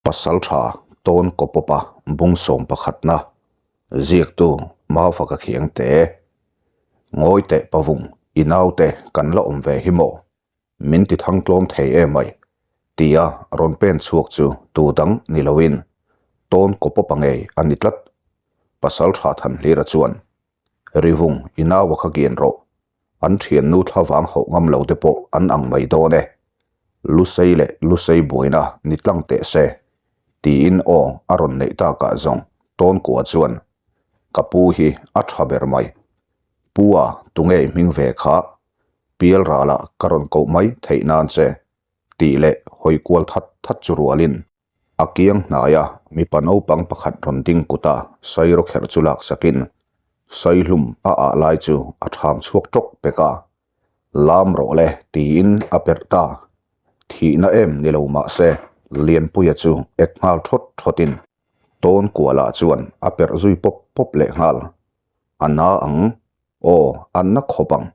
Pasaltha tawn kawpawpa bung sawm pakhatna ziaktu Maufaka Khiangte Ngawi teh pavung i naute kan la awm ve hi maw? Min ti thang tlawm thei em mai tia rawn pen chhuak chu tu dang ni loin tawn kawpawpa ngei a ni tlat. Pasaltha Thanhlira chuan Rivung i naua kha kian rawh An thiannu thlavang hauh ngam lo te pawh an ang mai dawn e. Lusei leh Lusei buaina ni tlang teh se, tiin aw a rawn neih takah zawng Tawnkua chuan, Ka pu hi a tha ber mai. Pu a, tunge i hming ve kha? Pialralah ka rawn koh mai theih nan che, tih leh hawi kual that that chu rualin A kiang hnaia mipa naupang pakhat rawn ding kuta sairo kherh chu laksakin Saihlum a ah lai chu a ṭham chhuak ṭawk pek a, Lam rawh le tiin a perh ta. Thihna em ni lo mah se Lianpuia chu ek nghal ṭhawt ṭhawtin tawn kualah chuan a perh zui pawp pawp leh nghal. A na ang, aw a na khawp ang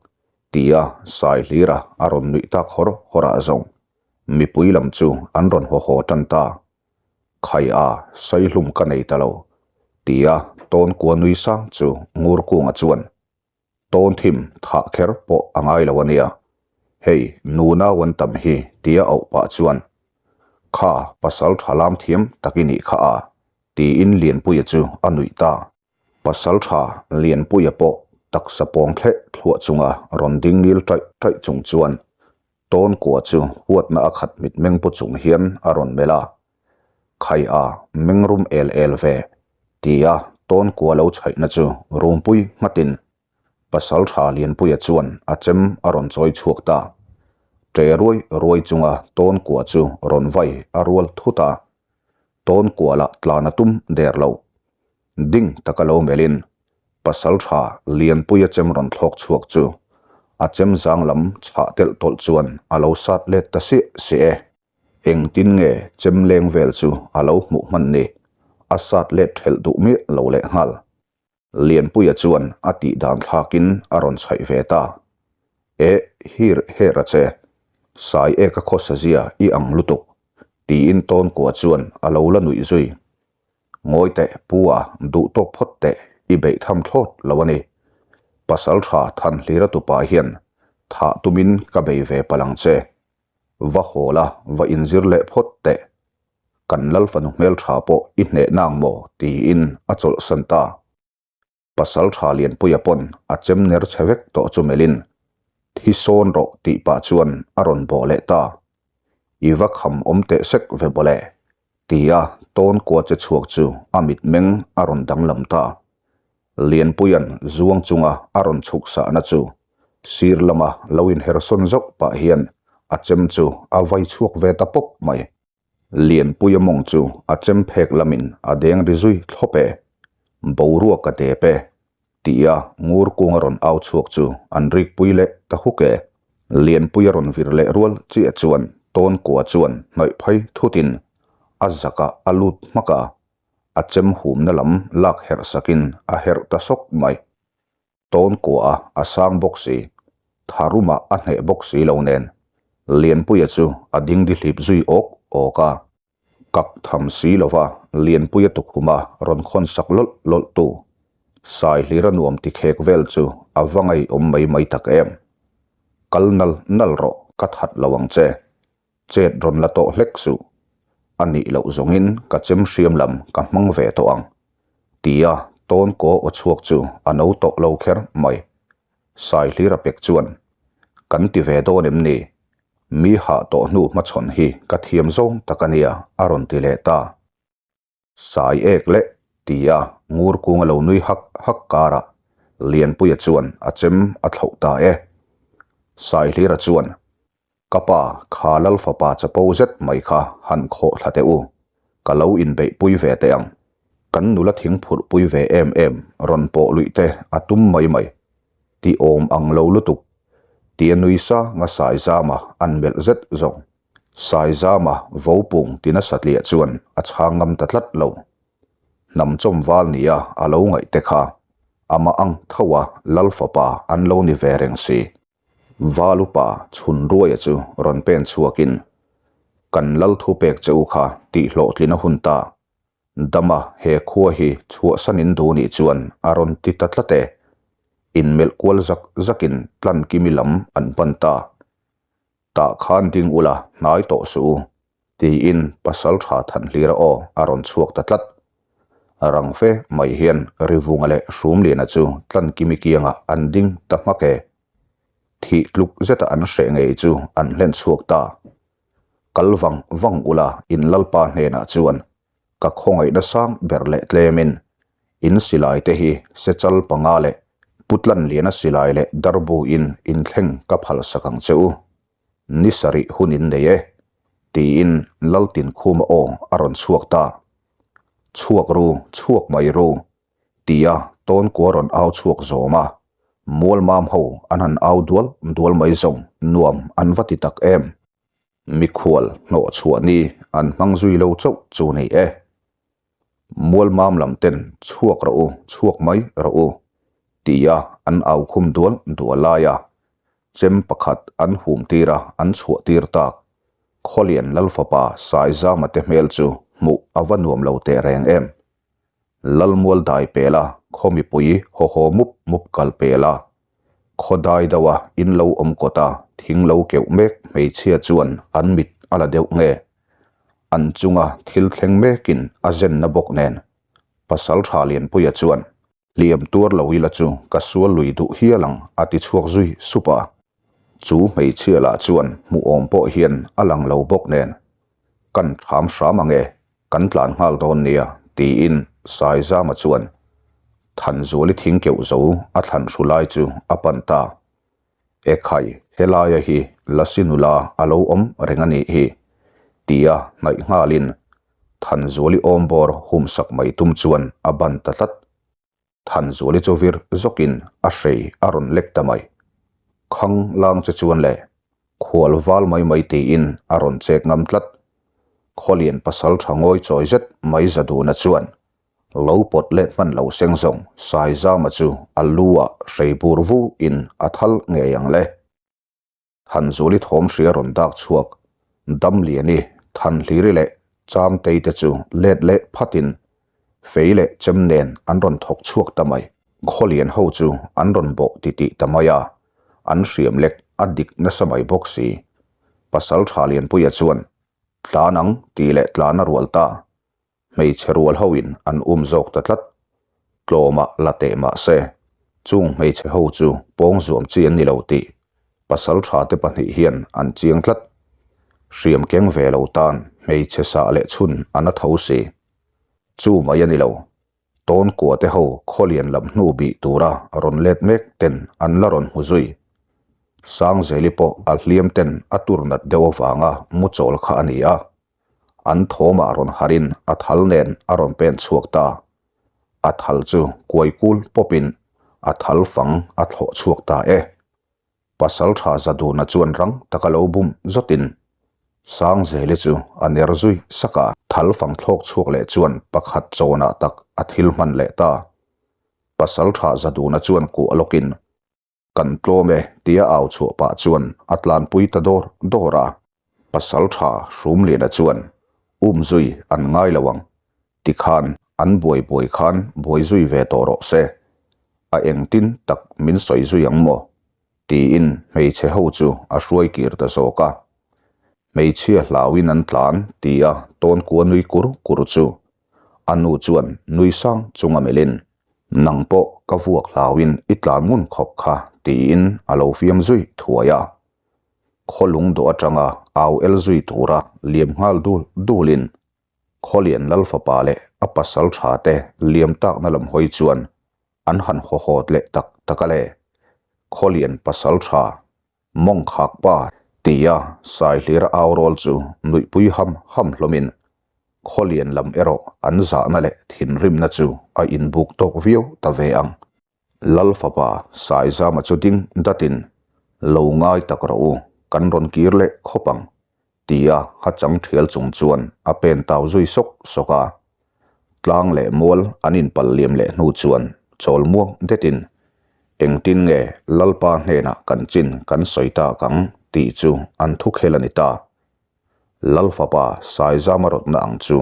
tia Saihlira a rawn nuih tak hawr hawrah zawng Mipui lam chu an rawn haw haw tan ta. Khai a, sawihlum ka nei ta lo, tia tawn kua nui sang chu ngur kunga chuan tawn thim thah kher pawh a ngai lo a nia. Hei, nunau an tam hi tia auh pah chuan, Kha, pasal tha lam thiam tak i nih kha a, tiin Lianpuia chu a nuih ta. Pasaltha Lianpuia pawh taksa pawng thleh thluah chunga rawn ding ngil taih taih chung chuan tawn kua chu huatna a khat mitmeng pu chung hian a rawn melh a. Khai a, meng rum el el ve, tia tawn kua lo chhaihna chu rumpui nghatin Pasaltha Lianpuia chuan a chem a rawn chawi chhuak ta. Ṭe ruai ruai chunga tawn kua chu rawn vai a rual thut a. Tawn kua lah tlan a tum der lo. Ding taka lo melhin pasal tha Lianpuia chem rawn thlawk chhuak chu a chem zang lam chhah telh tawlh chuan a lo sat let ta siah siah e. Engtin nge chem leng vel chu a lo hmuh hman ni? A sat let thelh duh miah lo lehnghal. Lianpuia chuan a tih dan thlakin a rawn chhaih ve ta. Eh, hir her a che. Sai eka khawsa zia i ang lutuk, tiin Tawnkua chuan a lo la nuih zui. Ngawi teh, pu a, duh tawk phawt teh, i beih tham thlawt lo a ni. Pasal tha Thanhlira tupa hian thah tumin ka bei ve palh ang che. Va haw la, va inzir leh phawt teh. Kan lal fanu hmeltha pawh i hneh nang maw? tiin a chawlhsan ta. Pasal tha Lianpuia pawn a chem ner chhe vek tawh chu melhin, Thi sawn rawh tih pah chuan a rawn bawh leh ta. I va kham awm teh sek ve bawlh e, tia tawn kua che chhuak chu a mitmeng a rawn danglam ta. Lianpuia'n zuang chunga a rawn chhuk sahna chu sir lama lo inhersawn zauh pah hian a chem chu a vai chhuak ve ta pawp mai. Lianpuia mawng chu a chem phek lamin a deng ri zui thlawp e, boruak a dep e, tia ngur kung a rawn au chhuak chu an rik pui leh ta huk e. Lianpuia rawn vir leh rual chiah chuan tawn kua chuan hnawih phei thutin a zakah a lut hmak a, a chem humna lam lak herh sakin a herh ta sawk mai. Tawn kuaha a sang bawk si, tharumah a hneh bawk si lo nen, Lianpuia chu a dingdi hlip zui awk awk a. Kak tham si lova Lianpuia tukhuma rawn khawn sak lawlh lawlh tu, Saihlira nuam ti khek vel chu a va ngeiawm mai mai tak em. Kal nal nal rawh ka that lo ang che, chet rawn la tawh hlek suh. A nih loh zawngin ka chem hriam lam ka hmang ve tawh ang, tia tawn kaw aw chhuak chu a no tawh lo kher mai. Saihlira pek chuan, Kan ti ve dawn em ni? Mi hah tawh hnu hmachhawn hi ka thiam zawng tak a nia, a rawn ti leh ta. Sai ek leh, tia ngur kung a lo nui hak hak karah Lianpuia chuan a chem a thlauh ta e. Saihlira chuan, Ka pa, kha lal fapa chapo zet mai kha han khawh thla teh u, ka lo inbeihpui ve teh ang. Kan nula thing phurhpui ve em em rawn pawh luih te a tum mai mai. Ti awm ang lo lutuk, tia nui sanga Saizama an melh zet zawng. Saizama vopung ti nasa tliah chuan a chhang ngam ta tlat lo. Hnam chawm val nia a lo ngaih te kha amah ang tho a lal fapa an lo ni ve reng si. Val upa chhun ruaia chu rawn pen chhuakin. Kan lal thupek che u kha tih hlawhtlin a hun ta. Dama he khua hi chhuahsan in duh nih chuan a rawn ti ta tlat e. Inmelh kual zak zakin Tlankimi lam an pan ta. Tah khan ding ula hnai tawh suh u, tiin Pasaltha Thanhlira aw a rawn chhuak ta tlat. Rang fe mai hian Rivunga leh Hrumliana chu Tlankimi kiangah an ding ta hmak e. Thih tluk zeta an hreh ngei chu an hlen chhuak ta. Kal vang vang ula in Lalpa hnenah chuan ka khawngaihna sang ber leh tlemin in silai te hi sechal panga leh Putlanliana silai leh darbu in inthleng ka phalsak ang che u. Ni sarih hun in nei e, tiin Laltinkhuma aw a rawn chhuak ta. Chhuak ru, chhuak mai ru, tia tawnkua rawn au chhuak zawm a, mualmam ho an han au dual dual mai zawng nuam an va ti tak em. Mikhual hnawh chhuah ni an hmang zui lo chauh chu ni e. Mualmam lam ten chhuak rawh u, chhuak mai rawh u, tia an au khum dual dual lai a, chem pakhat an hum tir a an chhuah tir tak. Khawlian Lalfapa Saizama te hmel chu hmuh a va nuam lo teh reng em. Lalmual dai pel a, khaw mipui haw haw mup mup kal pel a, khaw dai deuh a in lo awm kawt a, thing lo keuh mek hmeichhia chuan an mit a la deuh nge? An chunga thil thleng mekin a zenna bawk nen pasal tha Lianpuia chuan Hliam tuar lo ila chu ka sual lui duh hial ang a ti chhuak zui sup a. Chu hmeichhia lah chuan hmuh awm pawh hian a lang lo bawk nen kan thlam hram ang e, kan tlan nghal dawn nia tiin Saizama chuan Thanzuali thing keuh zo a thlan hru lai chu a pan ta. Ekhai helaia hi Lasi nula a lo awm reng a nih hi tia hnaih nghalin Thanzuali awmbawr humsak mai tum chuan a ban ta tlat. Thanzuali chu vir zawkin a hrei a rawn lek ta mai. Khang lang che chuan le, khual val mai mai tiin a rawn chek ngam tlat. Khawlian pasal tha ngawi chawi zet mai Zaduna chuan lo pawt let hman lo seng zawng Saizama chu a lu ah hrei bur vu in a thal ngei ang le. Thanzuli thawm hria rawn dak chhuak, Damliani, Thanhliri leh Chamtei te chu let leh phatin fei leh chem nen an rawn thawk chhuak ta mai. Khawlian ho chu an rawn bawh titih ta mai a, an hriam lek a dik nasa mai bawk si. Pasal tha Lianpuia chuan, Tlan ang tih leh tlan a rual ta. Hmeichhe rual hoin an um zawk ta tlat. Tlawmah la teh mah se, chung hmeichhe ho chu pawng zuam chi an ni lo tih pasal tha te pahnih hian an chiang tlat. Hriam keng ve lo tan hmeichhe sah leh chhun an a tho si. Chu mai a ni lo. Tawn kua te ho khawlian lam hnu bih tura rawn let mek ten an la rawn hmu zui. Sangzeli pawh a hliam ten a tur nat deuh avanga mu chawl kha a ni a. An thawmah rawn harin a thal nen a rawn pen chhuak ta. A thal chu kuai kul pawpin a thal fang a thlawh chhuak ta e. Pasal tha Zaduna chuan rang taka lo bum zawtin Sangzeli chu a ner zui sak a. Thal fang thlawk chhuak leh chuan pakhat chawnah tak a thil hman leh ta. Pasal tha Zaduna chuan kuah lawkin Kan tlawm e tia au chhuah pah chuan a tlanpui ta dawr dawr a. Pasal tha Hrumliana chuan um zui an ngai lo ang tikhan an buai buai khan buai zui ve tawh rawh se, a engtin tak min sawi zui ang maw? tiin hmeichhe ho chu a hruai kir ta zawk a. Hmeichhia hlauin an tlan tia tawnkua nui kur kur chu A nu chuan nui sang chunga melhin, Nang pawh ka vuak hlauin i tlan ngun khawp kha, tiin a lo fiam zui thuai a. Khawlung dawh atanga au el zui tura liam nghal dul dulin Khawlian Lalfapa leh a pasal tha te liam takna lam hawi chuan an han hawhawt leh tak tak a le. Khawlian pasal tha Mawng khak pa tia Saihlira au rawl chu nuihpui ham ham hlawmin Khawlian lam erawh an zahna leh thinrimna chu a inbuk tawk viau ta ve ang. Lal fapa Saizama chu ding datin, Lo ngai tak rawh u, kan rawn kir leh khawp ang, tia ha chang thial chung chuan a pen tau zui sawk sawk a. Tlang leh mual an inpal liam leh hnu chuan chawl muang detin, Engtin nge Lalpa hnenah kan chin kan sawi tak ang tih chu an thu khel a ni ta. Lalfapa Saizama rawtna ang chu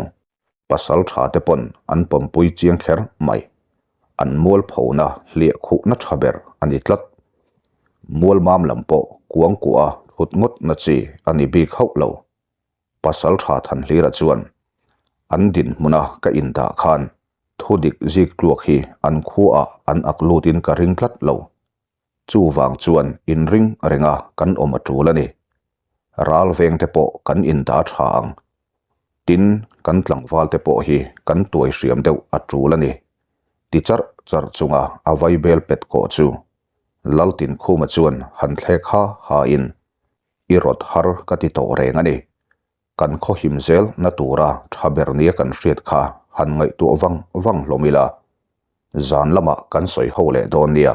pasal tha te pawn an pawmpui chiang kher mai. An mualphona hliah khuhna tha ber a ni tlat. Mualmam lam pawh kuangkuah a thut ngawt na chi a ni bik hauh lo. Pasal tha Thanhlira chuan an dinhmuna ka indah khan thudik zik tluak hi an khuaah an ak lutin ka ring tlat lo. Chuvang chuan inring renga kan awm a tul a ni. Ral vengte pawh kan inda tha ang. Tin, kan tlangvalte pawh hi kan tuai hriam deuh a tul a ni. Ti charh charh chunga a vaibel pet kawh chu Laltinkhuma chuan han thlek ha ha in, I rawt har ka ti tawh reng a ni. Kan khawhim zel na tura tha ber nia kan hriat kha han ngaihtuah vang vang hlawm ila, zan lamah kan sawi ho leh dawn nia.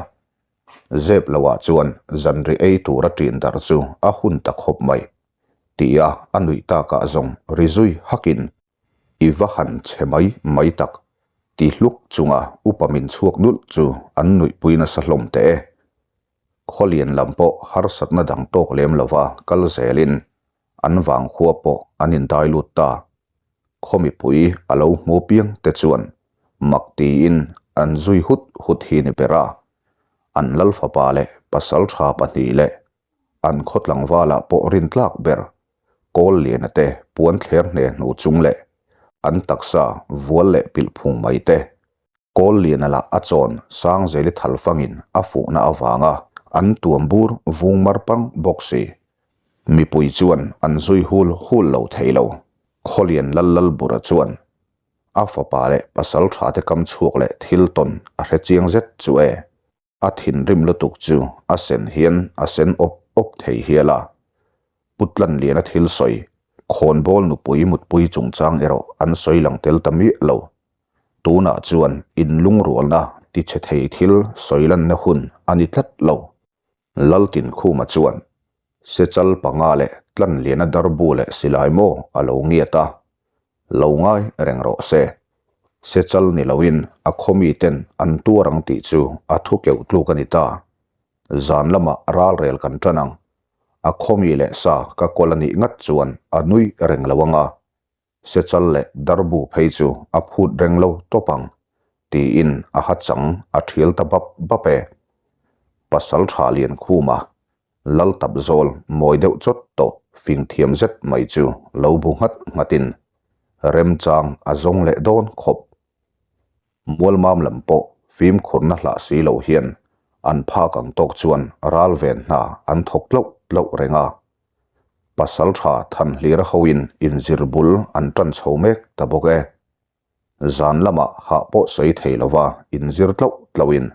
Zep loah chuan zanri ei tura ṭin darh chu a hun ta khawp mai, tia a nuih takah zawng ri zui hakin, I va han che mai mai tak, ti hluk chunga upa min chhuak nulh chu an nuihpui nasa hlawm teh e. Khawlian lam pawh harsatna dang tawk lem lova kal zelin an vang khua pawh an indai lut ta. Khaw mipui a lo hmu piang te chuan mak tiin an zui hut hut hi ni ber a, an lalfapa leh pasaltha pahnih leh an khaw tlangvalah pawh rintlak ber Kawlliana te puan thler hne hnu chung leh an taksa vual leh pilh phung mai te Kawlliana lah a chawn Sangzeli thalfangin a fuhna avanga an tuam bur vung mar pang bawk si. Mipui chuan an zui hul hul lo thei lo. Khawlian lal lal bura chuan a fapa leh pasal tha te kam chhuak leh thil tawn a hre chiang zet chu e. A thinrim lutuk chu a sen hian a sen awp awp thei hial a. Pu Tlanliana thil sawi, khawnbawl nupui mutpui chungchang erawh an sawi lang tel ta miah lo. Tunah chuan inlungrualna tichhe thei thil sawi lanna hun a ni tlat lo. Laltinkhuma chuan Sechal panga leh Tlanliana darbu leh silai maw a lo ngiat a, lo ngai reng rawh se. Sechal ni loin a khawmi ten an tuar ang tih chu a thu keuh tluk a ni ta. Zan lamah ralrel kan tan ang. A khawmi leh sa ka kawl a nih ngat chuan a nui reng lo ang a. Sechal leh darbu phei chu a phut reng lo tawp ang, tiin a ha chang a thial ta bap bap e. Pasal tha lian khuma lal tap zawl mawi deuh chawt tawh fing thiam zet mai chu lo bu nghat nghatin remchang a zawng leh dawn khawp. Mualmam lam pawh fimkhurna hlah si lo hian an phak ang tawk chuan ral ven hna an thawk tloh tloh reng a. Pasal tha Thanhlira hoin inzir bul an tan chho mek ta bawk e. Zan lamah hah pawh sawi thei lova inzir tloh tlohin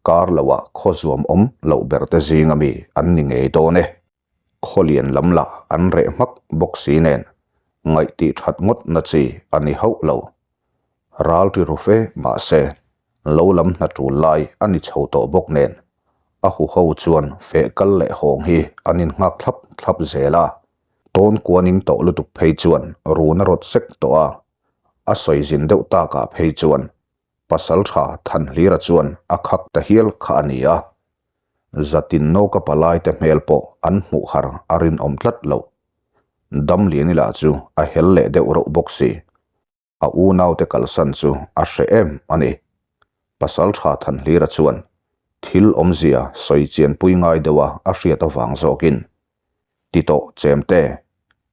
kar loah khaw zuam awm loh ber te zinga mi an ni ngei dawn e. Khawlian lam lah an reh hmak bawk si nen ngaih tih that ngawt na chi a ni hauh lo. Ral ti ru fe mahse lo lam hna tul lai a ni chho tawh bawk nen a huho chuan feh kal leh hawng hi an innghak thlap thlap zel a. Tawn kuaning tawh lutuk phei chuan run a rawt sek tawh a, a sawi zin deuh takah phei chuan pasal tha Thanhlira chuan a khak ta hial kha a ni a. Zatin nawka palai te hmel pawh an hmuh har a rinawm tlat loh. Damliani lah chu a hel leh deuh reuh bawk si. A unaute kalsan chu a hreh em a ni. Pasal tha Thanhlira chuan thil awmzia sawi chianpui ngai deuha a hriat avang zawkin, Ti tawh chemte,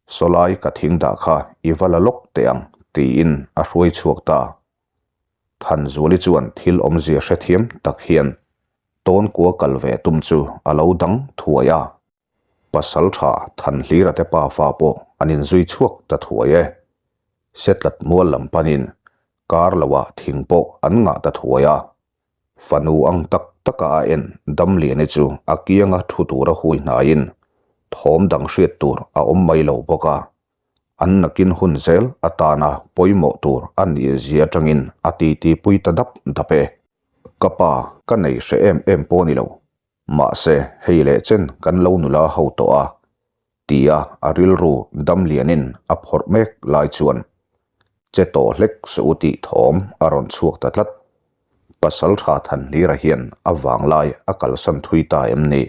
sawlai ka thing dah kha i va la lawk teh ang, tiin a hruai chhuak ta. Thanzuali chuan thil awmzia hrethiam tak hian tawnkua kal ve tum chu a lo dang thuai a. Pasal tha Thanhlira te pafa pawh an inzui chhuak ta thuai e. Setlat mual lam panin kar loah thing pawh an ngah ta thuai a. Fanu ang tak taka a en Damliani chu a kianga thu tura hui hnaiin thawm dang hriat tur a awm mai lo bawk a. An nakin hun zel atana pawimawh tur a nih zia atangin a titi pui ta dap dap e. Ka pa ka nei hre em em pawh ni lo. Mahse, hei leh chen kan lo nula ho tawh a, tia a rilru dam lianin a phawrh mek lai chuan che tawh hlek suh u tih thawm a rawn chhuak ta tlat. Pasal tha Thanhlira hian a vanglai a kalsan thui ta em ni?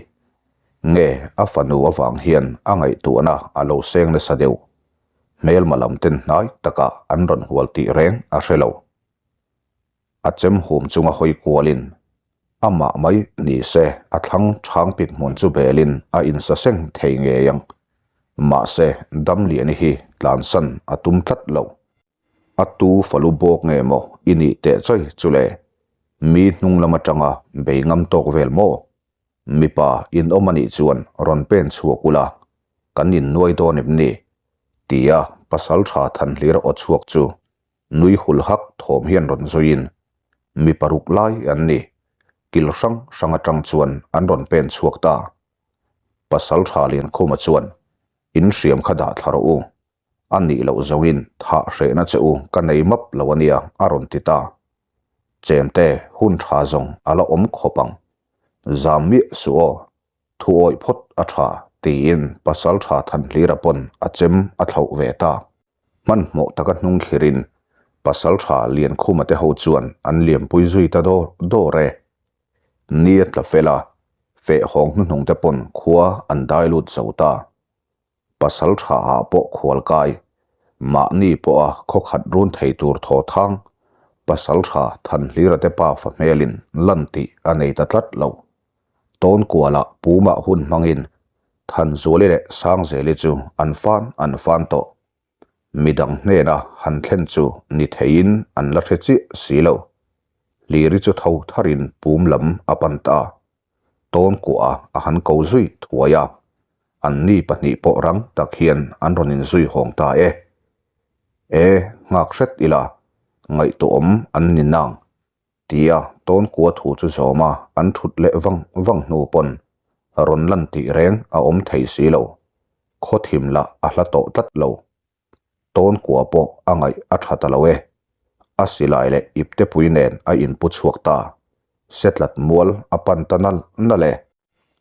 Nge a fanu avang hian a ngaihtuahna a lo seng nasa deuh? Hmelma lam ten hnai takah an rawn hual tih reng a hre lo. A chem hum chunga hawi kualin amah mai ni se a thlang chhang pit hmun chu belin a insa seng thei ngei ang. Mahse, Damliani hi tlansan a tum tlat lo. A tu falu bawk nge maw i nih teh chawi chu le? Mi hnung lam atanga bei ngam tawk vel maw? Mipa in awm a nih chuan rawn pen chhuak ula, kan innuai dawn em ni? Tia pasaltha Thanhlira aw chhuak chu nui hul hak thawm hian rawn zuiin mi paruk lai an ni. Kil hrang hrang atang chuan an rawn pen chhuak ta. Pasaltha Liankhuma chuan, In hriam kha dah thla rawh u, A nih loh zawngin thah hrehna che u ka nei map lo a nia, a rawn ti ta. Chemte, hun tha zawng a la awm khawp ang. Zam miah suh aw, thu awih phawt a tha, tiin pasal tha Thanhlira pawn a chem a thlauh ve ta. Hmanhmawh taka hnung khirin pasal tha Liankhuma te ho chuan an liampui zui ta dawr dawr e. Ni a tla fel a, feh hawng hnuhnung te pawn khua an dai lut zo ta. Pasal tha ah pawh khual kai, mahni pawha khaw khat run thei tur thaw thang, pasal tha Thanhlira te pa fa hmelin lan tih a nei ta tlat lo. Tawnkualah pumah hun hmangin Thanzuali leh Sangzeli chu an fan an fan tawh. Midang hnena han thlen chu ni theiin an la hre chiah si lo. Hliri chu tho tharin pum lam a pan ta. Tawn kuah a han ko zui thuai a, an ni pahnih pawh rang tak hian an rawn inzui hawng ta e. E, nghak hret ila, ngaihtuahawm an ni nang, tia tawn kua thu chu zawm a an thut leh vang vang hnu pawn rawn lan tih reng a awm thei si lo, khaw thim lah a hla tawh tlat lo. Tawn kua pawh a ngaih a tha ta lo e. A silai leh iptepui nen a inpu chhuak ta. Setlat mual a pan ta nal nal e.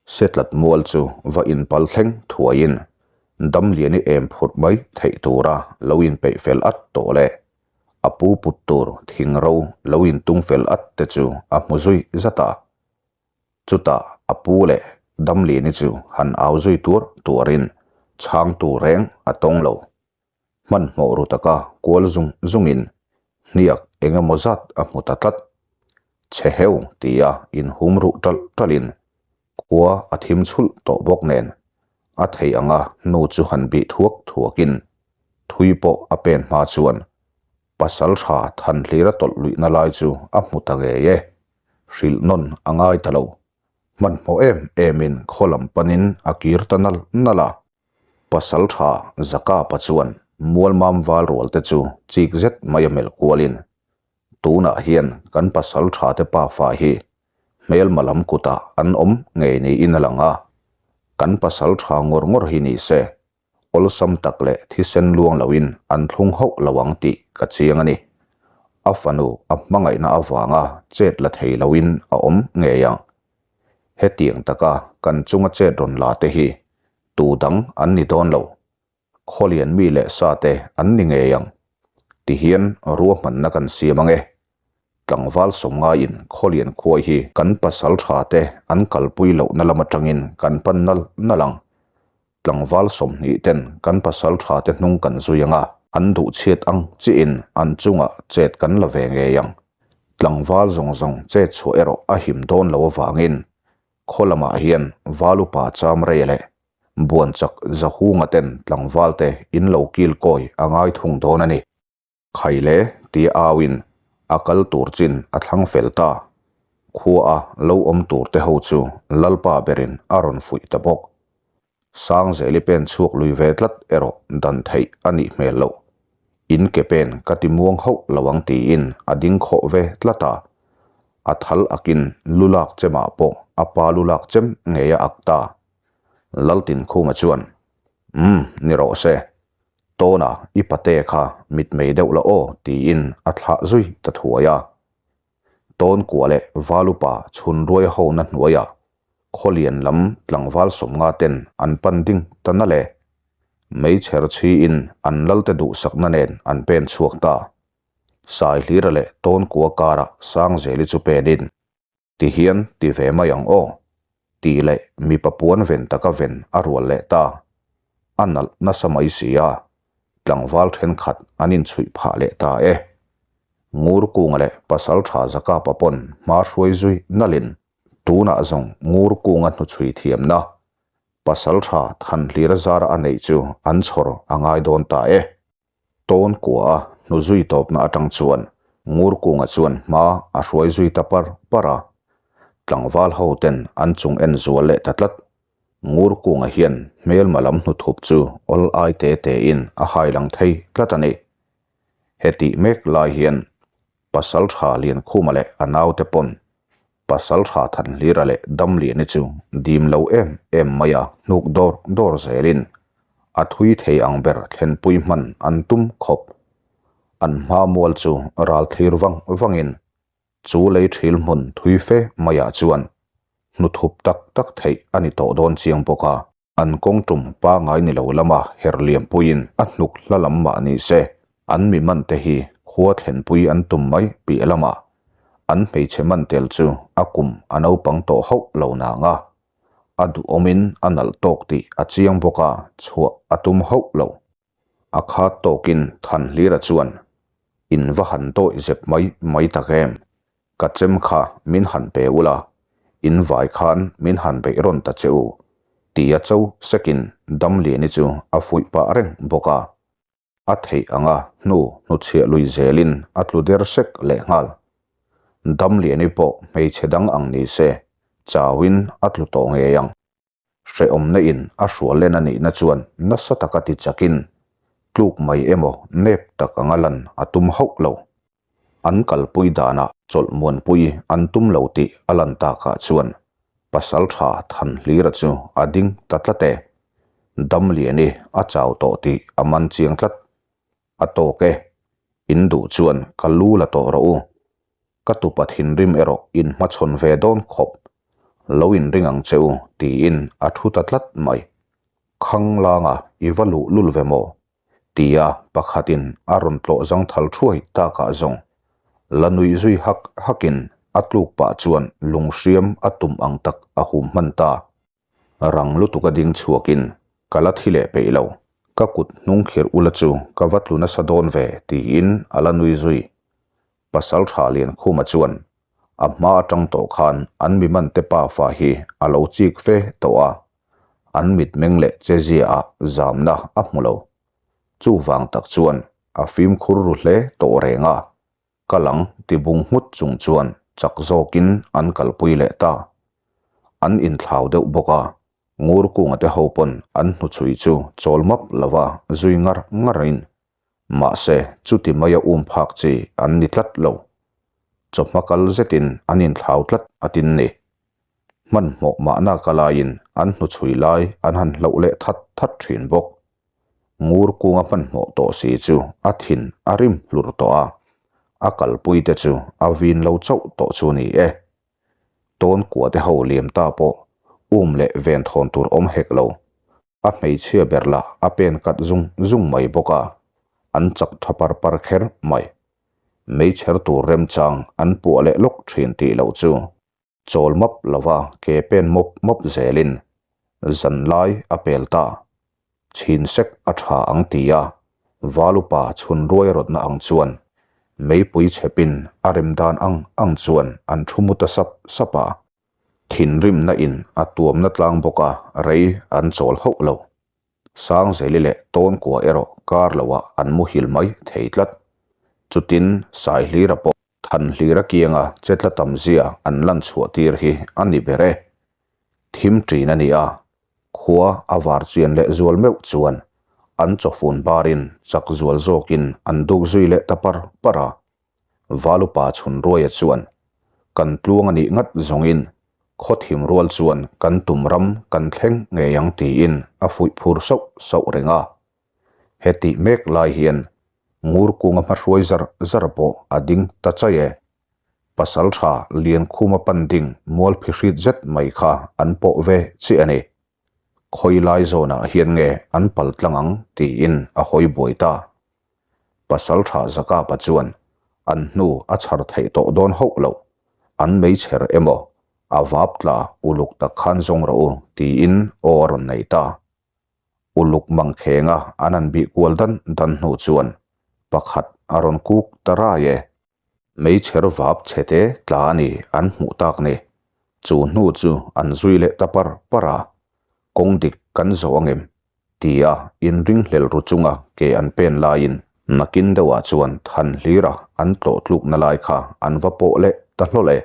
Setlat mual chu va inpal thleng thuaiin Damliani em phurh mai theih tura lo inpeih fel at tawh leh a pu put tur thing ro lo intung fel at te chu a hmu zui zat a. Chutah a pu leh Damliani chu han au zui tuar tuarin chhangtu reng a tawng lo. Hmanhmawh ru taka kual zung zungin hniak eng emaw zat a hmu ta tlat. Chhe heu tia inhum ruh ṭalh ṭalhin khua a thim chhulh tawh bawk nen a thei anga hnu chu han bih thuak thuakin thui pawh a pen hma chuan pasal tha Thanhlira tawlh luihna lai chu a hmu ta ngei e. Hrilh nawn a ngai ta lo. Hmanhmawh em emin khaw lam panin a kir ta nal nal a. Pasal tha Zakapa chuan Mualmam val rual te chu chik zet mai a melh kualin, Tunah hian kan pasal tha te pafa hi hmelma lam kutah an awm ngei niin a lang a, kan pasal tha ngawr ngawr hi ni se, awlsam tak leh thisen luang loin an thlung hauh lo ang tih ka chiang a ni. A fanu a hmangaihna avanga chet la thei loin a awm ngei ang. Hetiang taka kan chunga chet rawn la te hi tu dang an ni dawn lo. Khawlian mi leh sa te an ni ngei ang. Tihian ruahmanna kan siam ang e. Tlangval sawmngaiin Khawlian khuai hi kan pasal tha te an kalpui lohna lam atangin kan pan nal nal ang. Tlangval 20 ten kan pasal tha te hnung kan zui ang a, an duh chhiat ang chiahin an chungah chet kan la ve ngei ang. Tlangval zawng zawng chet chhuah erawh a him dawn lo avangin khaw lamah hian Valupa Chamrei leh Buanchak Zahunga ten tlangval te in lo kil kawi a ngai thung dawn a ni. Khaile tia auin a kal tur chin a thlang fel ta. Khua a lo awm tur te ho chu Lalpa berin a rawn fuih ta bawk. Sangzeli pen chhuak lui ve tlat erawh dan theih a nih hmel loh. In ke pen ka ti muang hauh lo ang tiin a ding khawh ve tlat a. A thal akin lu lak chemah pawh a pa lu lak chem ngei a ak ta. Laltinkhuma chuan, Umm, ni rawh se. Tawna i pate kha mitmei deuh la aw tiin a thlah zui ta thuai a. Tawn kua leh Valupa chhun ruai hona hnuaiah Khawlian lam tlangval 50 ten an pan ding ta na le. Meichher chhiin an lalte duhsakna nen an pen chhuak ta. Saihlira leh Tawn kua karah Sangzeli chu penin Ti hian ti ve mai ang aw, tih leh mipa puan ven taka ven a rual leh ta. A nalh nasa mai si a. Tlangval thenkhat an inchhuih phah leh ta e. Ngurkunga leh Pasaltha Zakapa pawn hma hruai zui nalhin tunah zawng Ngurkunga hnuchhui thiamna Pasaltha Thanhlira zara a neih chu an chhawr a ngai dawn ta e. Tawn kua a hnu zui tawpna atang chuan Ngurkunga chuan hma a hruai zui ta par par a. Tlangval ho ten an chung en zual leh ta tlat. Ngurkunga hian hmelma lam hnuthup chu awl ai te te in a hai lang thei tlat a ni. Hetih mek lai hian Pasaltha Liankhuma leh a naute pawn Pasaltha Thanhlira leh Damliani chu dim lo em em mai a hnuk dawr dawr zelin a thui thei ang ber thlenpui hman an tum khawp. An hma mual chu ral thlir vang vangin Chu lei thil hmun thui fe maiah chuan hnuthup tak tak theih a ni tawh dawn chiang bawk a. An kawng tum pangai ni lo lama her liampuiin a hnuk hla lam mah ni se, an mi man te hi khua thlenpui an tum mai piah lamah an hmeichhe man tel chu a kum a naupang tawh hauh lo nang a, a duhawmin a nalh tawk tih a chiang bawk a, chhuah a tum hauh lo. A khat tawkin Thanhlira chuan, In va han dawih zep mai mai tak em? Ka chem kha min han pe ula, in vai khan min han beih rawn ta che u, tia cho sekin Damliani chu a fuih pah reng bawk a. A theih anga hnu hnuchhiah lui zelin a tlu der sek lehnghal. Damliani pawh hmeichhe dang ang ni se, chauin a tlu tawh ngei ang. Hrehawmna in a hrual len a nihna chuan nasa taka ti chakin tluk mai emaw nep tak anga lan a tum hauh lo. An kalpui danah chawlh muanpui an tum lo tih a lan takah chuan Pasaltha Thanhlira chu a ding ta tlat e. Damliani a chau tawh tih a man chiang tlat. A tawk e, in duh chuan ka lu la tawh rawh u. Ka tupa thinrim erawh in hmachhawn ve dawn khawp, lo inring ang che u tiin a thu ta tlat mai. Khang langa i va luh lul ve maw? tia pakhatin a rawn tlawh zangthal thuai takah zawng la nuih zui hak hakin a tluk pah chuan lunghriam a tum ang tak a hum hman ta. Rang lutuk a ding chhuakin ka la thi leh peih lo, ka kut hnung khirh ula chu ka va tlu nasa dawn ve tiin a la nui zui. Pasal tha Liankhuma chuan a hma atang tawh khan an mi man te pafa hi a lo chik fe tawh a, an mitmeng leh chezia ah zamna a hmu lo. Chuvang tak chuan a fimkhur ru hle tawh reng a, ka lang ti bung nghut chung chuan chak zawkin an kalpui leh ta. An inthlau deuh bawk a, Ngurkunga te ho pawn an hnuchhui chu chawl map lova zui ngar ngarin Mahse, chuti maia um phak chi an ni tlat lo. Chawhma kal zetin an inthlau tlat a tin ni. Hmanhmawh mahna ka laiin an hnuchhui lai an han hloh leh that that thin bawk. Ngur kunga hmanhmawh tawh si chu a thin a rim hlur tawh a, a kalpui te chu a vin lo chauh tawh chu ni e. Tawn kua te ho liam ta pawh um leh ven thawn tur awm hek lo. A hmeichhia ber lah a pen kat zung zung mai bawk a, an chak tha par par kher mai. Meichher tur remchang an puah leh lawk thin tih loh chu chawl map lova ke pen mawp mawp zelin zan lai a pel ta. Chhin sek a tha ang ti a, Valupa chhun ruai rawtna ang chuan meipui chhepin a rem dan ang ang chuan an thu mu ta sap sap a. Thinrimna in a tuamna tlang bawk a, rei an chawl hauh lo. Sangzeli leh Tawnkua erawh kar loah an muhil mai thei tlat. Chutin Saihlira pawh Thanhlira kianga che tla tam zia an lan chhuah tir hi a ni ber e. Thim ṭin a ni a, khua a var chian leh zual meuh chuan an chawfun barin chak zual zawkin an duk zui leh ta par par a. Valupa Chhunruaia chuan, Kan tluang a nih ngat zawngin khaw thim rual chuan kan tum ram kan thleng ngei ang tiin a fuih phur sauh sauh reng a. Hetih mek lai hian ngur kunga hmahruai zar zar pawh a ding ta chai e. Pasaltha Liankhuma pan ding mual phihrit zet mai kha an pawh ve chiah a ni. Khawi lai zawnah hian nge an pal tlang ang tiin a hawi buai ta. Pasaltha Zakapa chuan an hnu a chhar theih tawh dawn hauh lo, an meichher emaw a vap tla uluk tak khan zawng rawh u tiin aw a rawn nei ta. Uluk mangkhenga an han bih kual dan dan hnu chuan pakhat a rawn kuk ta rai e. Meichher vap chhete tla a ni an hmuh tak ni. Chu hnu chu an zui leh ta par par a, kawng dik kan zo angem tia inringhlel ru chunga ke an pen laiin nakin deuhah chuan than hlira an tlawh tlukna lai kha an va pawh leh ta hlawl e.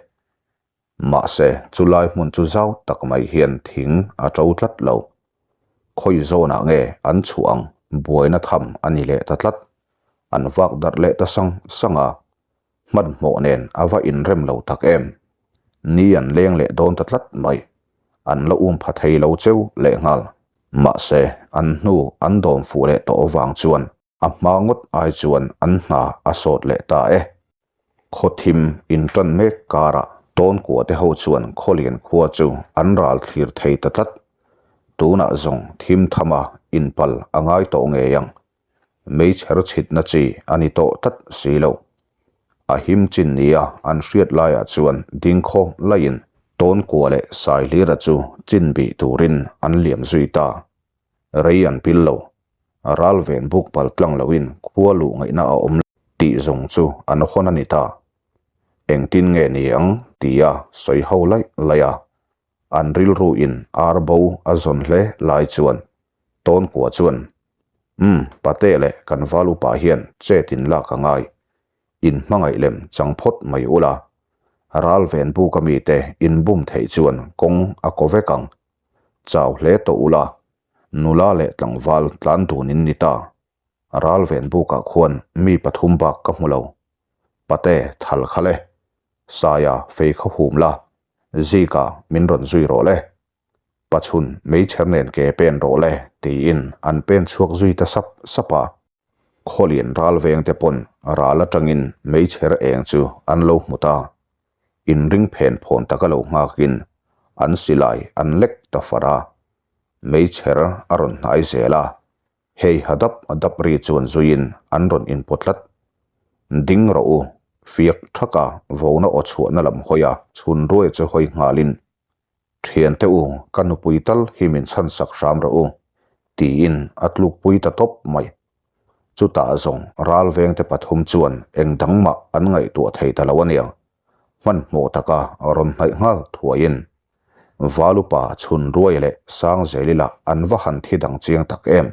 Mahse, chu lai hmun chu zau tak mai hian thing a to tlat lo. Khawi zawnah nge an chhuah ang buaina tham a ni leh ta tlat. An vak darh leh ta sang sang a, hmanhmawh nen a va inrem lo tak em. Ni an leng leh dawn ta tlat mai. An la um pha thei lo cheu lehnghal. Mahse, an hnu an dawm fuh leh tawh avang chuan A hma ngawt ai chuan an hna a sawt leh ta e. Khaw thim intan mek karah Tawnkua te ho chuan Khawlian khua chu an ral thlir thei ta tlat. Tunah zawng thim thama inpal a ngai tawh ngei ang. Meichher chhitna chi a ni tawh tlat si lo. A him chin nia an hriat laiah chuan dingkhaw laiin Tawnkua leh Saihlira chu chin bih turin an liam zui ta. Rei an pil lo. Ral ven buk pal tlang loin khua luh ngaihna a awm tih zawng chu an hawn a ni ta. Engtin nge ni ang tia sawi ho laih laih a, an rilru in ar bo a zawn hle lai chuan Tawnkua chuan, Umm, pate leh kan val upa hian chet in lak a ngai. In hmangaih lem chang phawt mai ula. Ral ven buk a mite in bum theih chuan kawng a ko vek ang. Chau hle tawh ula, nula leh tlangval tlan dun in ni ta. Ral ven bukah khuan mi pathum bak ka hmu lo. Pate thal kha le. Saia fei kha hum la, Zika min rawn zui rawh le. Pachhun meichher nen ke pen rawh le tiin an pen chhuak zui ta sap sap a. Khawlian ral veng te pawn ral atangin meichher eng chu an lo hmu ta. Inring phen phawn taka lo nghakin an silai an lek ta far a. Meichher a rawn hnai zel a, hei ha dap dap ri chuan zuiin an rawn inpawt tlat. Ding rawh u, fiak thaka vona aw chhuahna lam hawi a chhun ruai chu hawi nghalin Thiante u, ka nupui tal hi min chhansak hram rawh u, tiin a tlukpui ta tawp mai. Chutah zawng ral vengte pathum chuan eng dang mah an ngaihtuah thei ta lo a nia. Hmanhmawh taka rawn hnaih nghal thuaiin Valupa chhun ruai leh Sangzeli lah an va han thi dang chiang tak em.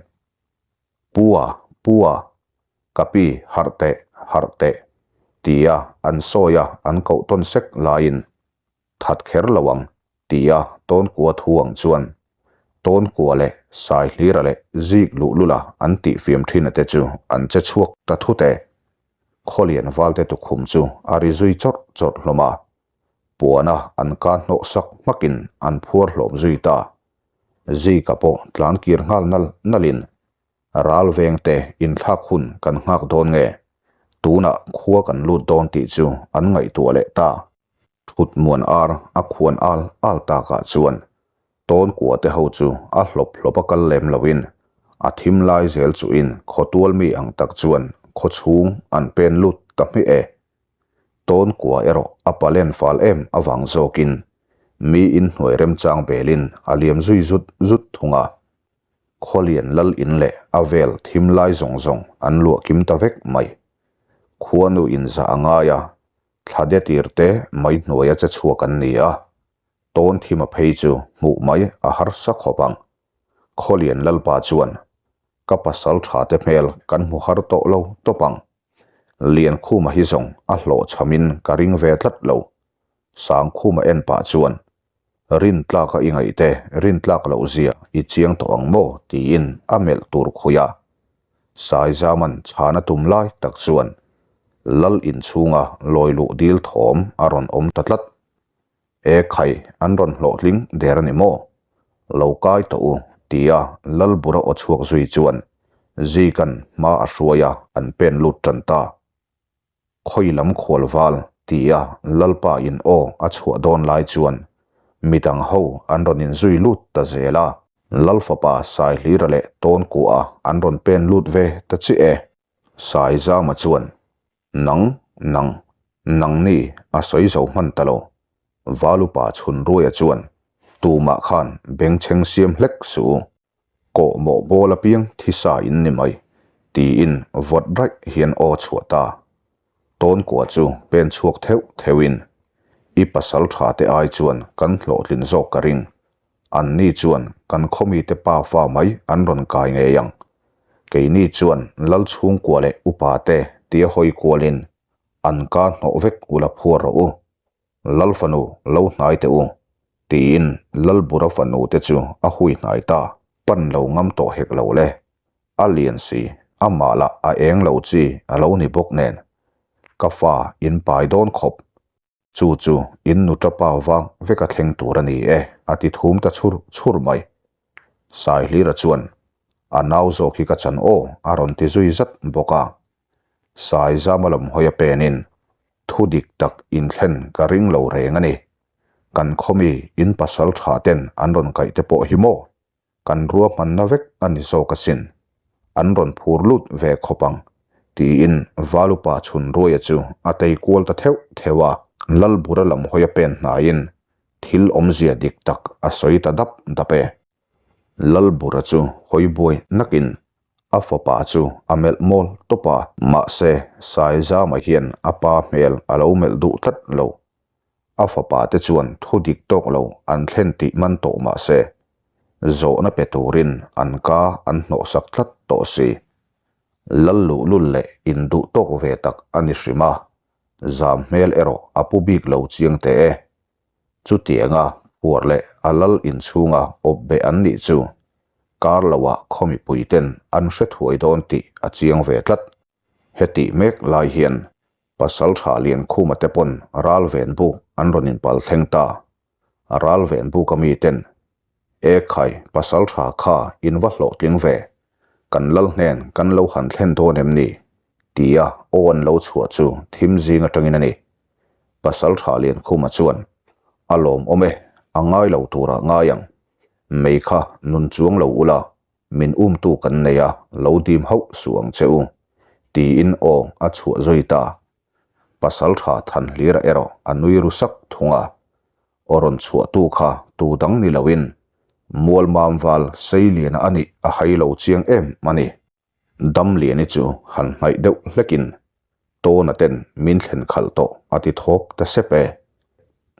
Pua, Pua, ka pi harh teh, harh teh, tia an sawia an koh tawn sek laiin That kher lo ang, tia Tawnkua thu ang chuan Tawnkua leh Saihlira leh Zik luhlula an tihfiam thin te chu an che chhuak ta thut e. Khawlian valte tukhum chu a ri zui chawrh chawrh hlawm a, puana an ka hnawh sak hmakin an phuar hlawm zui ta. Zika pawh tlan kir nghal nal nalin Ral vengte inthlak hun kan nghak dawn nge? Tunah khua kan lut dawn tih chu an ngaihtuah leh ta. Thut muan ar a khuan al al takah chuan tawn kua te ho chu a hlawp hlawp a kal lem loin a thim lai zel chuhin khawtual mi ang tak chuan khaw chhung an pen lut ta hmiah e. Tawn kua erawh a palen fal em avang zawkin mi inhnuai remchang belin a liam zui zut zut thung a. Khawlian lal in leh a vel thim lai zawng zawng an luah kim ta vek mai. Khuanu inzah a ngai a, Thla de tir te mai hnuaia che chhuak an ni a, tawn thima phei chu hmuh mai a harsa khawp ang. Khawlian Lalpa chuan, Ka pasal tha te hmel kan hmu har tawh lo tawp ang. Liankhuma hi zawng a hlawhchhamin ka ring ve tlat lo. Sangkhuma en pah chuan, Rintlaka i ngaih te rintlak loh zia i chiang tawh ang maw? tiin a melh tur khuih a. Saizaman chhana tum lai tak chuan Lal inchhunga lawi luh dil thawm a rawn awm ta tlat. E khai, an rawn hlawhtling der a ni maw? Lo kai tawh u, tia Lal bura aw chhuak zui chuan Zika'n hma a hruai a, an pen lut tan ta. Khawi lam khual val tia Lalpa in aw a chhuah dawn lai chuan midang ho an rawn inzui lut ta zel a, Lal fapa Saihlira leh Tawnkuaha an rawn pen lut ve ta chiah e. Saizama chuan, Nang, nang, nangni a sawi zo hman ta lo. Valupa Chhunruaia chuan, Tumah khan bengchheng siam hlek suh u. Kawhmawh bawl apiang thisa in ni mai, tiin vawt raih hian aw chhuah ta. Tawnkua chu pen chhuak theuh theuhin, I pasal tha te ai chuan kan hlawhtlin zawk ka ring. Anni chuan kan khawmite pa fa mai an rawn kai ngei ang. Keini chuan lal chhungkua leh upa te tia hawi kualin an ka hnawh vek ula phuar rawh u. Lal fanu lo hnai teh u, tiin Lalbura fanu te chu a hui hnai ta. Pan lo ngam tawh hek lo le. A lian si, amah lah a eng lo chi a lo ni bawk nen. Ka fa in pai dawn khawp. Chu chu in nu tapa vang vek a thleng tur a ni e, a ti thum ta chhur chhur mai. Saihlira chuan, A nau zawk hi ka chan aw, a rawn ti zui zat bawk a. Saizama lam hawi a penin, Thu dik tak inthlen ka ring lo reng a ni. Kan khawmi in pasal tha ten an rawn kaih te pawh hi maw? Kan ruahmanna vek a ni zawk asin. An rawn phur lut ve khawp ang, tiin Valupa chhun ruaia chu a tei kual ta theuh theuh a. Lalbura lam hawi a pen hnaiin thil awmzia dik tak a sawi ta dap dap e. Lalbura chu hawi buai nakin a fapa chu a melh mawl tawp a, mahse Saizama hian a pa hmel a lo melh duh tlat lo. A fapa te chuan thu dik tawk lo an thlen tih man tawh mahse zawhna pe turin an ka an hnawhsak tlat tawh si. Lal luhlul leh induh tawk ve tak a ni hrim a, zam hmel erawh a pu bik lo chiang teh e. Chutianga phuar leh a lal inchhunga awp beh an nih chu kar loah khaw mipuiten an hre thuai dawn tih a chiang ve tlat. Hetih mek lai hian pasal tha Liankhuma te pawn ral ven buk an rawn inpal thleng ta. Ral ven buka miten, E khai, pasal tha kha in va hlawhtling ve, kan lal hnen kan lo han thlen dawn em ni? tia aw an lo chhuah chu thim zing atangin a ni. Pasal tha Liankhuma chuan, A lawmawm e, a ngai lo turah ngai ang. Mei kha nun chuang lo ula, min umtu kan nei a, lo dim hauh suh ang che u, tiin aw a chhuah zui ta. Pasal tha Thanhlira erawh a nui ru sak thung a, aw rawn chhuahtu kha tu dang ni loin Mualmamval Seiliana a nih a hai lo chiang em a ni. Damliani chu han hnaih deuh hlekin Tawna ten min thlen khalh tawh a ti thawp ta sep e.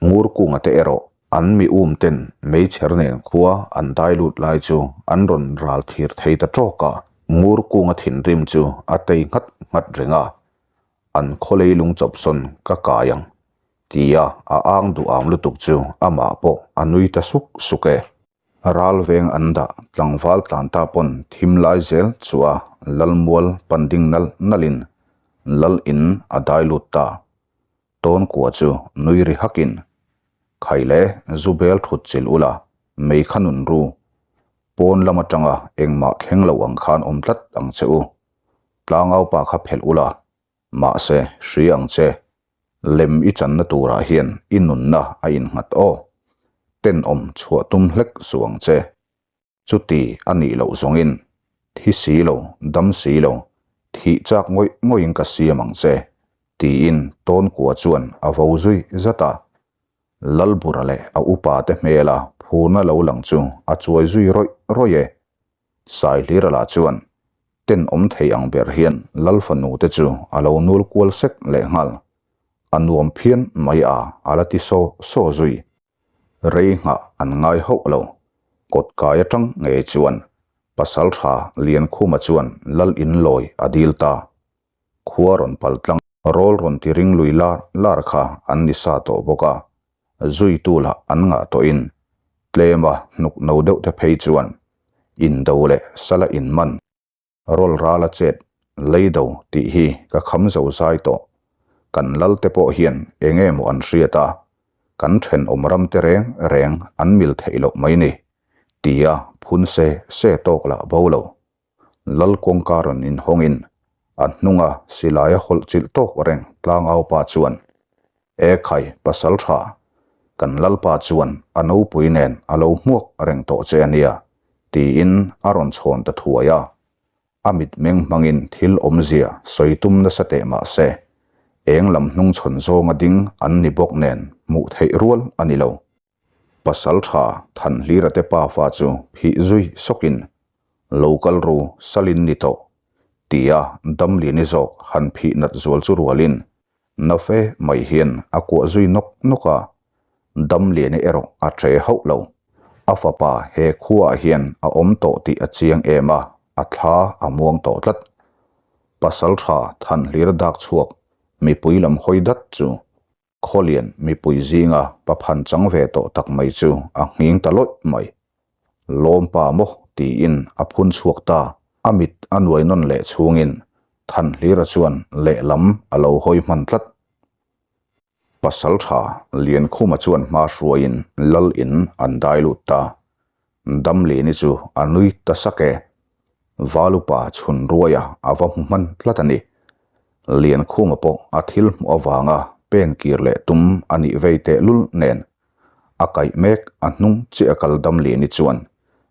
Ngurkunga te erawh an mi um ten meichher nen khua an dai lut lai chu an rawn ral thir thei ta tawk a. Ngurkunga thinrim chu a tei nghat nghat reng a, an khaw leilung chawpsawn ka kai ang tia a ang duh am lutuk chu amah pawh a nui ta suk suk e. Ral veng an dah tlangval tlan ta pawn thim lai zel chu a Lalmual pan ding nal nalin Lal in a dai lut ta. Tawn kua chu nui ri hakin, Khai le, zu bel thut chilh ula, mei kha nun ru. Pawn lam atanga engmah thleng lo ang khan awm tlat ang che u. Tlangau pa kha phelh ula, mahse hria ang che. Lem i channa turah hian i nunna a innghat aw. Tenawm chhuah tum hlek suh ang che. Chuti a nih loh zawngin, thi si lo, dam si lo, thih chak ngawih ngawih in ka siam ang che, tiin Tawnkua chuan a vo zui zat a. Lalbura leh a upa te hmela phurna lo lang chu a chuai zui rawih rawih e. Saihlira lah chuan tenawm thei ang ber hian Lal fanu te chu a lo nul kual sek lehnghal. A nuam phian mai a, a la ti saw saw zui. Rei nghah an ngai hauh lo. Kawt kai atang ngei chuan pasal tha Liankhuma chuan Lal in lawi a dil ta. Khua rawn pal tlang rawl rawn ti ring lui lar lar kha an ni sa tawh bawk a, zuitu lah an ngah tawhin tlema hnuk no deuh te phei chuan indo leh sala inman rawl rala chet leido tih hi ka kham zo zai tawh. Kan lal te pawh hian eng nge maw an hriat a, kan thenawm ram te reng reng an mil theih loh mai ni tia phun se se tawk lah bo lo. Lal kawngka rawn inhawngin a hnunga silai a hawlh chilh tawk reng tlangau pa chuan, E khai, pasal tha, kan Lalpa chuan a nopui nen a lo hmuak reng tawh che a nia, tiin a rawn chhawn ta thuai a. A mitmeng hmangin thil awmzia sawi tum nasa teh mah se, eng lam hnungchhawn zawnga ding an ni bawk nen hmuh theih rual a ni lo. Pasal tha Thanhlira te pafa chu phih zui sawkin. Lo kal ru salin ni tawh, tia Damliani zawk han phih nat zual chu rualin na fe mai hian a kuah zui nawk nawk a, Damliani erawh a ṭe hauh lo. A fapa he khuaah hian a awm tawh tih a chiang em a, a thla a muang tawh tlat. Pasalṭha Thanhlir dak chhuak mipui lam hawi dat chu Khawlian mipui zinga paphan chang ve tawh tak mai chu a nghing ta lawih mai. Lawmpa maw tiin a phun chhuak ta. A mit a nuai nawn leh chhungin Thanhlira chuan lehlam a lo hawi hman tlat. Pasaltha Liankhuma chuan hma hruaiin lal in an dai lut ta. Damlini chu a nui ta sak e. Valupa chhun ruaia a va hmu hman tlat a ni. Liankhuma pawh a thil hmuh avanga pen kir leh tum a nih vei teh lul nen a kaih mek a hnung chiah a kal Damlini chuan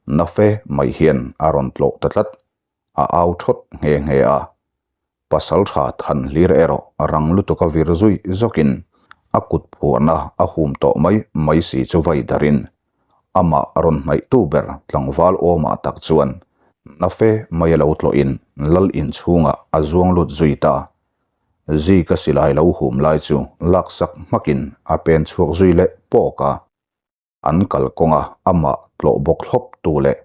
na fe mai hian a rawn tlawh ta tlat. A au thawt nghe nghe a. Pasaltha than hlir erawh rang lutuk a vir zui zawkin a kut phuahna a hum tawh mai mai si chu vai darin amah rawn hnaihtu ber tlangval awmah tak chuan na fe mai a lo tlawhin lal inchhungah a zuang lut zui ta. Zika silai lo hum lai chu laksak hmakin a pen chhuak zui leh pawk a. An kalkawnga amah tlawh bawk hlawp tu leh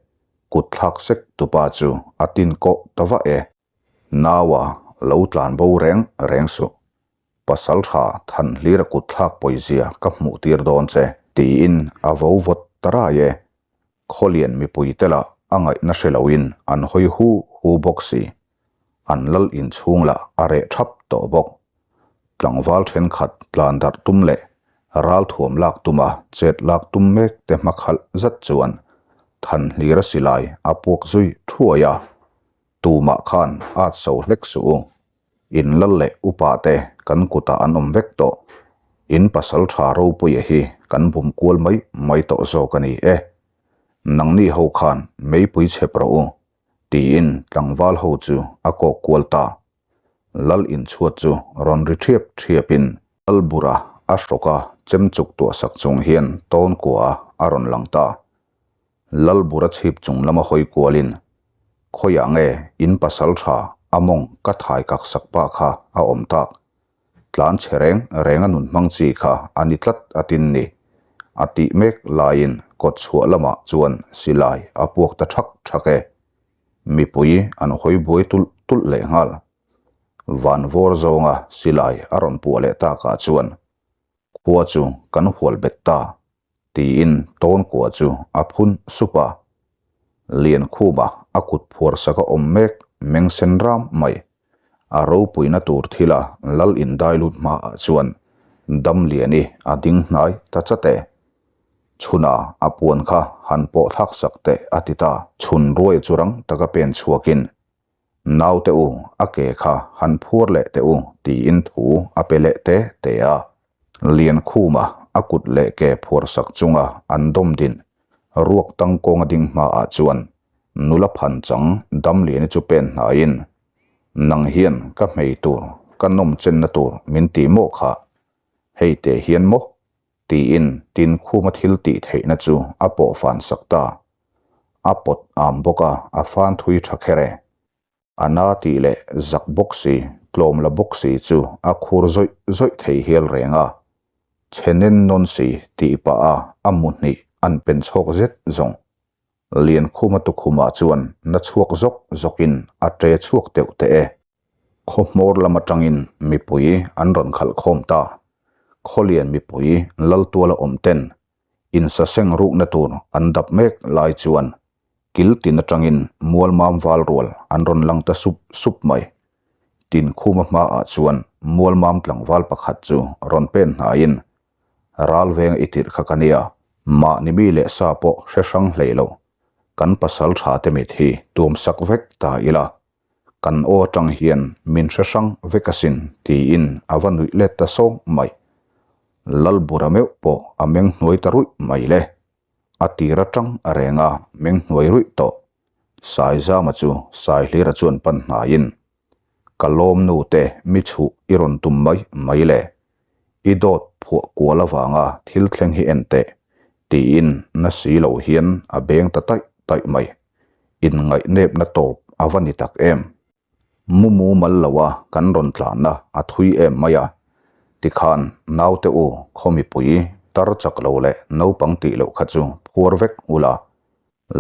kut thlak sek tu pa chu a tin kawh ta vah e. Naua lo tlan bo reng reng suh. Pasal tha than hlir a kut thlak pawizia ka hmuh tir dawn che, tiin a vo vawt ta rai e. Khawlian mipui te lah a ngaihna hre loin an hawi hu hu bawk si. An lal inchhung lah a reh thap tawh bawk. Tlangval thenkhat tlan darh tum leh ralthuam lak tuma chet lak tum mek te hmakhalh zat chuan Thanhlira silai a puak zui thuai a, tumah khan at so hlek suh u. In lal leh upa te kan kutah an awm vek tawh. In pasal tha ropuia hi kan bum kual mai mai tawh zawk a ni e. Nangni ho khan meipui chhep rawh u. Tiin tlangval ho chu a kawk kual ta. Lal inchhuat chu rawn ri ṭhiap ṭhiapin Lalbura a hrawk a chem chuk tuahsak chung hian tawn kua a rawn lang ta. Lalbura chhip chung lama hawi kualin, Khawiah nge in pasal ṭha a mawng ka thai kak sak pa kha a awm tak? Tlan chhe reng reng a nun hmang chi kha a ni tlat a tin ni. A tih mek laiin kawt chhuah lamah chuan silai a puak ta ṭhak ṭhak e. Mipui an hawi buai tulh tulh leh nghal. Van vawr zawnga silai a rawn puah leh takah chuan khua chu kan hual bet ta tiin tawn kua chu a phun sup a. Liankhuma a kut phuar sak a awm mek meng sen ram mai. A ropuina tur thila lal indai lut hmaah chuan Damliani a ding hnai ta chat e. Chhuna a puan kha han pawh thlak sak teh a ti ta. Chhun ruai chu rang taka pen chhuakin Naute u, a ke kha han phuar leh teh u tiin thu a pe leh te te a. Liankhuma a kut leh ke phuar sak chunga an dawm din ruak tangkawnga ding hmaah chuan nula phan chang Damliani chu pen hnaiin, Nang hian ka hmei tur, ka nawm chenna tur min ti maw kha? Hei teh hian maw? tiin Tinkhuma thil tih theihna chu a pawh fan sak ta. A pawt am bawk a, a fan thui tha kher e. A na tih leh zak bawk si, tlawm la bawk si chu a khur zawih zawih thei hial reng a. Chhe nen nawn si tih pah a a mu hnih an pen chhawk zet zawng. Liankhuma tukhumah chuan na chhuak zawk zawkin a ṭe chhuak deuh teh e. Khaw hmawr lam atangin mipui an rawn khalh khawm ta. Khawlian mipui Laltuala awm ten insaseng rukna tur an dap mek lai chuan kil tin atangin mualmam val rual an rawn lang ta sup sup mai. Tinkhuma hmaah chuan mualmam tlangval pakhat chu rawn pen hnaiin ral veng i tirh kha ka nia, mahni mi leh sa pawh hre hrang hlei lo, kan pasal tha te mit hi tuam sak vek ta ila. Kan aw atang hian min hre hrang vek asin tiin a va nuih let ta sawng mai. Lalbura meuh pawh a meng hnuai ta ruih mai le. A tir atang a reng a meng hnuai ruih tawh. Saizama chu Saihlira chuan pan hnaiin, Ka lawm nu te mi chhuh i rawn tum mai mai le. I dawt phuah kual avanga thil thleng hi en teh tiin na si lo hian a beng ta taih taih mai. Inngaihnepna tawp a va ni tak em? Mu mumal loa kan rawn tlanna a thui em mai a, tikhan naute u khaw mipui tar chak lo leh naupang tih loh kha chu phuar vek ula,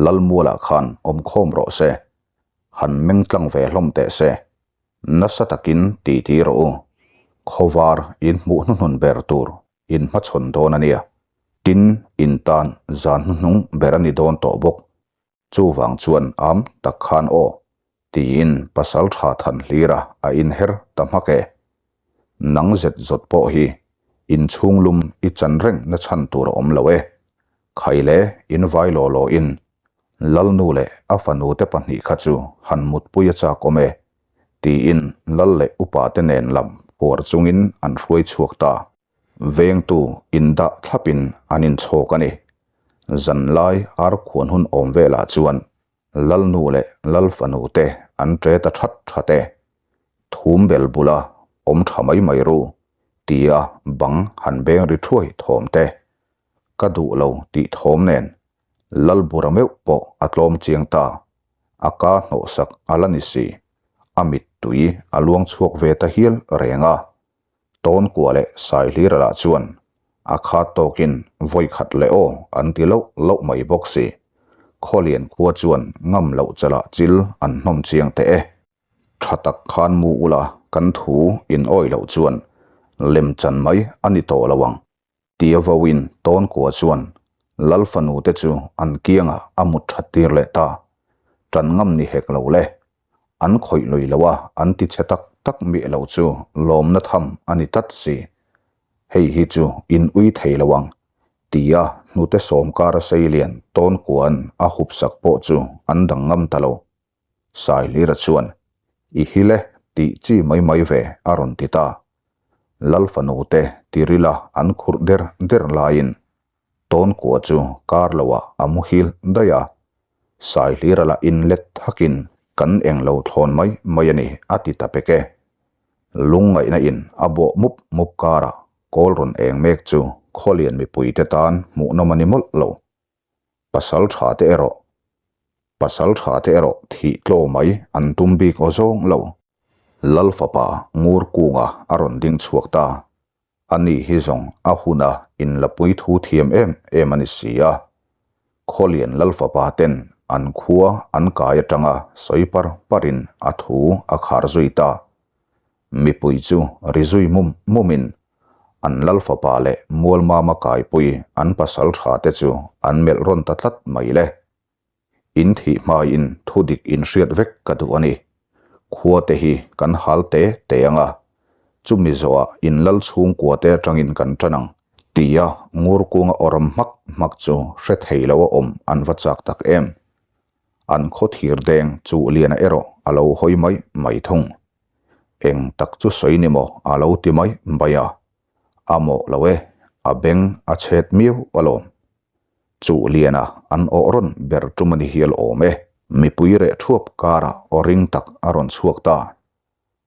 Lalmualah khan awmkhawm rawh se, han meng tlang ve hlawm teh se, nasa takin titi rawh u, khawvar in hmuh hnuhnun ber tur in hmachhawn dawn a nia, tin in tan zan hnuhnung ber a ni dawn tawh bawk. Chuvang chuan am tak khan aw, tiin pasal tha than hlira a inher ta hmak e. Nang zet zawt pawh hi inchhung lum i chan reng na chhan tur a awm lo e. Khai le in vai law law in Lalnu leh a fanu te pahnih kha chu han mutpui a chak awm e, tiin Lal leh upa te nen lam phuar chungin an hruai chhuak ta. Vengtu indah thlapin an inchhawk a ni. Zanlai ar khuan hun awm velah chuan Lalnu leh Lalfanu te an ṭe ta ṭhat ṭhat e. Thum bel bula awm ṭha mai mai ru tia bang han beng ri ṭhuai thawm te ka duh lo tih thawm nen Lalbura meuh pawh a tlawm chiang ta. A ka hnawhsak a la ni si. A mittui a luang chhuak ve ta hial reng a. Tawnkua leh Saihlira lah chuan a khat tawkin vawi khat leh aw an ti loh loh mai bawk si. Khawlian khua chuan ngam loh chalah chil an hnawm chiang teh e. Tha tak khan mu ula kan thu in awi loh chuan lem chan mai a ni tawh lo ang tia vawin Tawnkua chuan Lal fanu te chu an kiangah a mut that tir leh ta. Tan ngam ni hek lo le. An khawih lui lo a, an ti chhe tak tak miah lo chu lawmna tham a ni tlat si. Hei hi chu in ui thei lo ang, tia hnute sawmkara seilian Tawnkua'n a hup sak pawh chu an dang ngam ta lo. Saihlira chuan, I hil e, tih chi mai mai ve, a rawn ti ta. Lal fanute tirila an khurh der der laiin Tawnkua chu kar loah a muhil daih a, Saihlira lah in let thakin kan eng lo thlawn mai mai a ni a ti ta pek e. Lungngaihna in a bawh mup mup karah kawl rawn eng mek chu Khawlian mipuite tan hmuhnawm a ni mawlh lo. Pasal tha te erawh Pasal tha te erawh thih tlaw mai an tum bik aw zawng lo. Lal fapa Ngur Kunga a rawn ding chhuak ta. A ni hi zawng a huna inlapui thu thiam em em a ni si a. Khawlian Lal fapa ten an khua an kai atanga sawi par parin a thu a khar zui ta. Mipui chu ri zui mum mumin an Lal fapa leh Mualmama kaipui an pasal tha te chu an melh rawn ta tlat mai le. In thih hmaiin thu dik in hriat vek ka duh a ni. Khua te hi kan hal te te ang a, chumi zawhah in lal chhungkua te atangin kan tan ang, tia ngur kunga awram hmak hmak chu hre thei lo a awm an va chak tak em. An khaw thir deng chu Liana erawh a lo hawi mai mai thung. Eng tak chu sawi ni maw a lo ti mai mai a, a mawh lo e, a beng a chhet miau alawm. Chuh liana an awh rawn ber tum a ni hial awm e. Mipui reh thuap karah aw ring tak a rawn chhuak ta.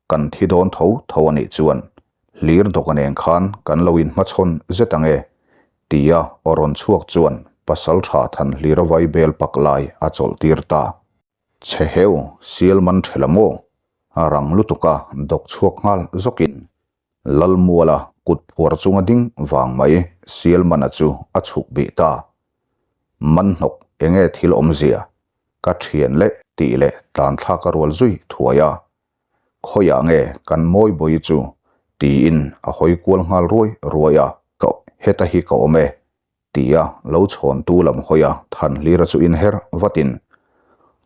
Kan thi dawn tho tho a nih chuan hlir dawk a neng khan kan lo inhmachhawn zet ang e, tia aw rawn chhuak chuan pasaltha Thanhlira vai bel pak lai a chawlh tir ta. Chhe heu, sial man ṭhe la maw? A rang lutuk a dawk chhuak nghal zawkin Lalmuala kut phuar chunga ding vang mai Sialmana chu a chhuk bih ta. Manhnawk enge thil awmzia? Ka thian leh tih leh tlan thlak a rual zui thuai a. Khawiah nge kan mawi bawi chu? tiin a hawi kual nghal ruai ruai a. Ka heta hi ka awm e tia lo chhawntu lam hawi a Thanhlira chu inher vatin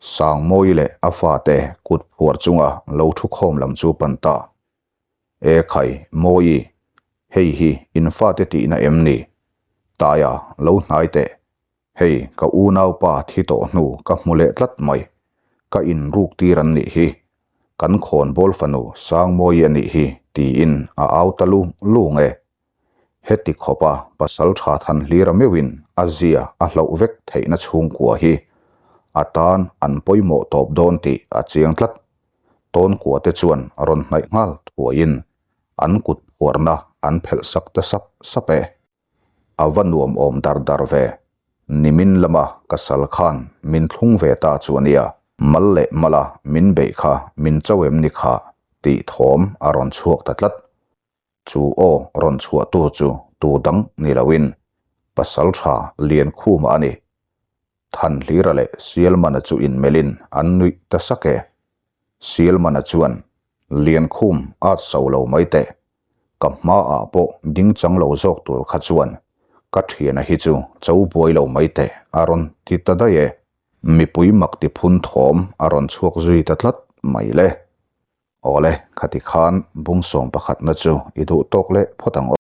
Sangmawi leh a fate kut phuar chunga lo thu khawm lam chu pan ta. E khai, Mawi, hei hi in fate tihna em ni? Taia, lo hnai teh. Hei, ka unaupa thi tawh hnu ka hmu leh tlat mai. Ka inruk tir an nih hi. Kan khawnbawl fanu Sangmawi a nih hi, tiin a au ta lung lung e. Heti khawpa pasal tha than hlira meuhin a zia a hlauh vek theihna chhungkua hi a tan an pawimawh tawp dawn tih a chiang tlat. Tawnkua te chuan rawn hnaih nghal thuaiin an kut phuarna an phelh sak ta sap sap e. A va nuam awm dar dar ve. Nimin lama ka sal khan min thlung ve ta chu a nia, mal leh mala min beih kha min cho em ni kha tih thawm a rawn chhuak ta tlat. Chu aw rawn chhuahtu chu tu dang ni loin Pasalṭha Liankhuma a ni. Thanhlira leh Sialmana chu inmelhin an nuih ta sak e. Sialmana chuan, Liankhum at so lo mai teh. Ka hmaah pawh ding chang lo zawk tur kha chuan ka thiana hi chu cho buai lo mai teh a rawn ti ta daih e. Mipui mak ti phun thawm a rawn chhuak zui ta tlat mai le. Awle, khati khan bung sawm pakhatna chu i duh tawk leh phawt ang aw.